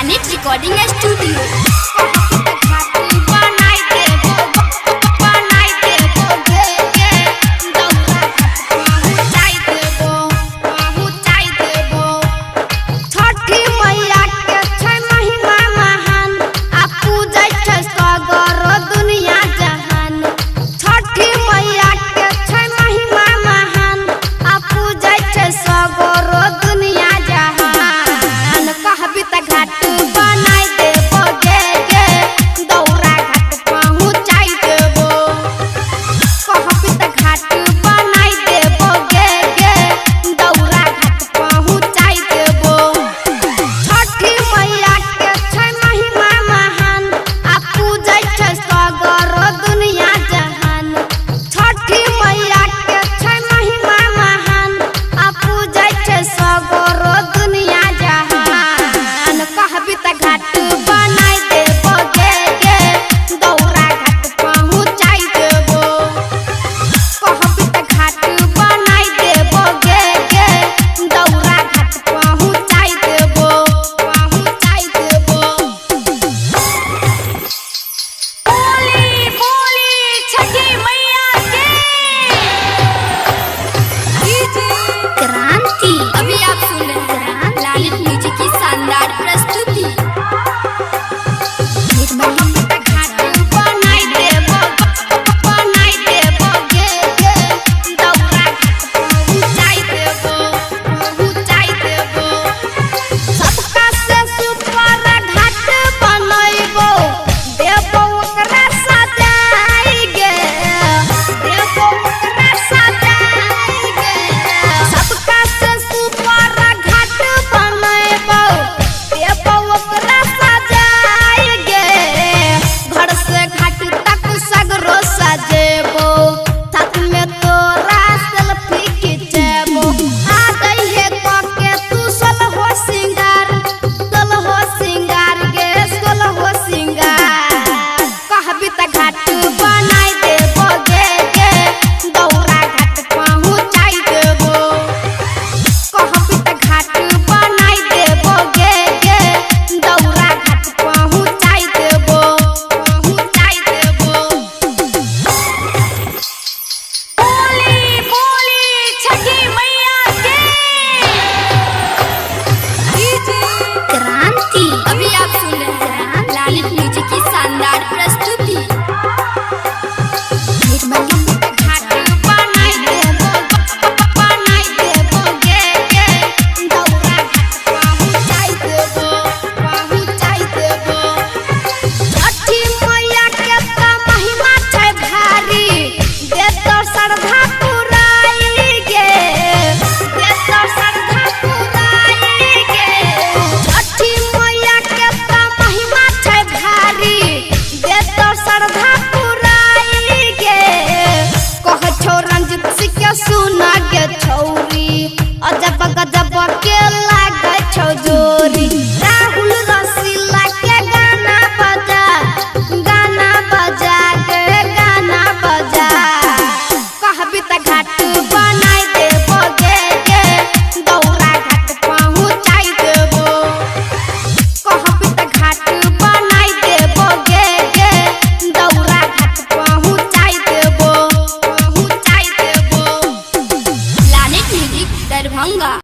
Planet recording studio. घाट बनाई देबो, बनाई देबो गे गे, दौरा घाट पहुँचाई देबो, पहुँचाई देबो। छठी मैया के छै महिमा महान, आ पूजै छै सगर दुनिया जहान। छठी मैया के छै महिमा महान, आ पूजै छै सगर दुनिया जहान। कहबी त घाट बनाई देबो गे गे, दौरा घाट पहुँचाई देबो। कहबी त घाट बनाई देबो गे गे, दौरा घाट पहुँचाई देबो। छठी मैया के छै महिमा महान, आ पूजै छै सगर दुनिया जहान। छठी मैया के छै महिमा महान, आ पूजै छै सगर दुनिया जहान। कहबी त घाट बनाई देबो गे गे, दौरा घाट पहुँचाई देबो। कहबी त घाट बनाई देबो गे गे, दौरा घाट पहुँचाई देबो, पहुँचाई देबो। बोली बोली छठी मैया के। क्रांति। अभी आप सुन रहे हैं प्लानिट म्यूजिक की शानदार प्रस्तुति। घाट बनाई देबो, बनाई देबो गे गे, दौरा घाट पहुँचाई देबो, पहुँचाई देबो। सबका से सुपर घाट बनैबो, देबो ओकरा सजाई गे, देबो ओकरा सजाई गे। सबका से सुपर घाट बनैबो, देबो ओकरा सजाई गे। घर से घाट तक सगरो सजेबो, साथ में तोरा सेल्फी खिचेबो। आ जइहे कके तू सोलहो सिंगार, सोलहो सिंगार गे, सोलहो सिंगार। कहबी त घाट बनाई देबो गे गे, दौरा घाट पहुँचाई देबो। कहबी त घाट बनाई देबो गे गे, दौरा घाट पहुँचाई देबो, पहुँचाई देबो। बोली बोली छठी मैया के। क्रांति। अभी आप सुन रहे हैं प्लानिट म्यूजिक की शानदार प्रस्तुति।